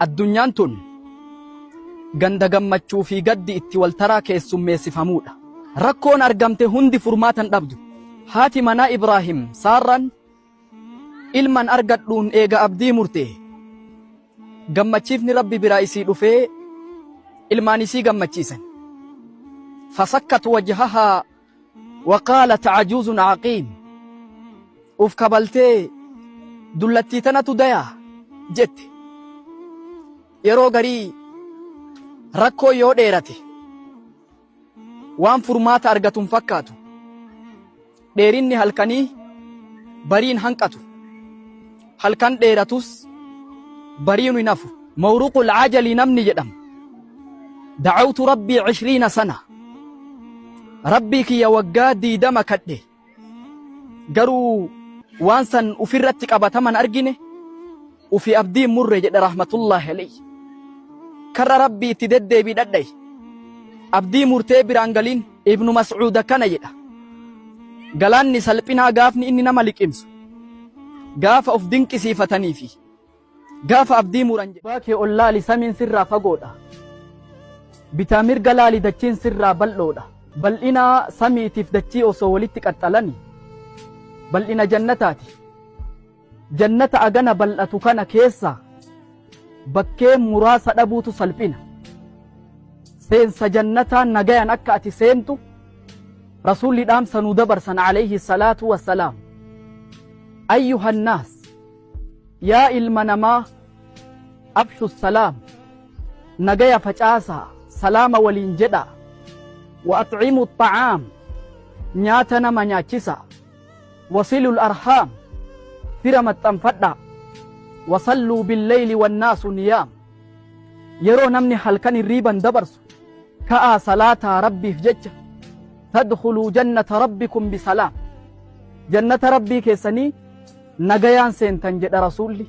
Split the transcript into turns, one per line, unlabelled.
Addunyaan tun ganda gammachuu fi gaddi itti waltaraa keessummeessifamuudha. Rakkoon argamte hundi furmaatan dhabdu. Haati manaa Ibraahim Saarran ilman argadhuun eega abdii murte. Gammachiifni Rabbi biraa isii dhufee ilmaan isii gammachiisan. Fasakkat wajhahaa waqaalat cajuuzun caqiim. Uf kabaltee dullattii tanatu dayaa jette. Yeroo garii rakkoo yoo dheerate waan furmaata argatu hin fakkaatu. Dheerinni halkanii bariin hanqatu. Halkan dheeratus bariin hin hafu. Mawruqul ajali namni jedhamu. Da'awtu rabbii 20 sana. Rabbii kiyya waggaa 20 kadhe. Garuu waan san ufirratti qabataman argine ufi abdii murre jedhe rahmatullahi alayhi. Karra Rabbii itti deddeebii dhadha'i. Abdii murtee biraan galiin Ibnu Mas'uud akkana jedha. Galaanni salphinaa gaafni inni nama liqimsu gaafa of dinqisiifatanii fi gaafa abdii muran jedha. Gubbaa kee ol laali samiin sirraa fagoodha. Bitaa mirga laali dachiin sirraa bal'oodha. Bal'ina samiitiif dachii osoo walitti qaxxalani bal'ina jannataati. Jannata agana bal'atu kana keessa bakkee muraasa dhabuutu salphina. Seensa jannataa nagayan akka ati seentu Rasuulli dhaamsa nu dabarsan alayhi salaatu wassalaam. Ayyuhannaas, yaa ilma namaa, afshu salaam, nagaya facaasaa, salaama waliin jedhaa, wa atcimu xa'aam, nyaata nama nyaachisaa, wasilul arhaam, fira maxxanfadhaa, wasalluu billeyli wannaasu niyaam, yeroo namni halkan hirriiban dabarsu ka'aa salaataa Rabbiif jecha, tadkhuluu jannata rabbikum bisalaam, jannata Rabbii keessanii nagayaan seentan jedha Rasuulli.